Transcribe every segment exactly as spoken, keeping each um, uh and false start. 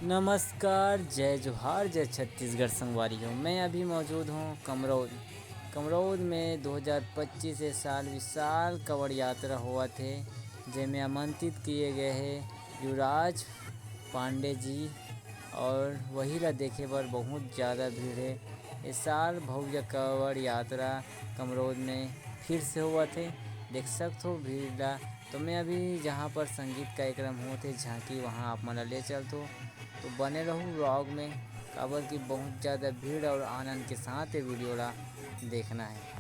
नमस्कार, जय जोहार, जय छत्तीसगढ़ संगवारी हो। मैं अभी मौजूद हूँ कमरौद। कमरौद में दो हज़ार पच्चीस ए साल विशाल कांवड़ यात्रा होवत हे, जेमे आमंत्रित किए गए हे युवराज पांडे जी, और वही ला देखे बर बहुत ज़्यादा भीड़ हे। ए साल भव्य कांवड़ यात्रा कमरौद में फिर से होवत हे, देख सकत हो भीड़ ला। तो मैं अभी जहाँ पर संगीत कार्यक्रम होत हे झांकी, वहाँ आप मन ला ले चलथो। तो बने रहू vlog में, काबर कि बहुत ज़्यादा भीड़ और आनंद के साथ ये video ला देखना है।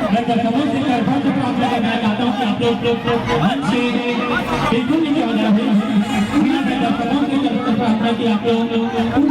मैं दर्शकों से करबद्ध प्रार्थना करना चाहता हूँ कि आप लोग, लोग, लोग मंच से बिल्कुल नीचे आ जाओ। मैं दर्शकों से करबद्ध प्रार्थना कि आप लोग, लोग, लोग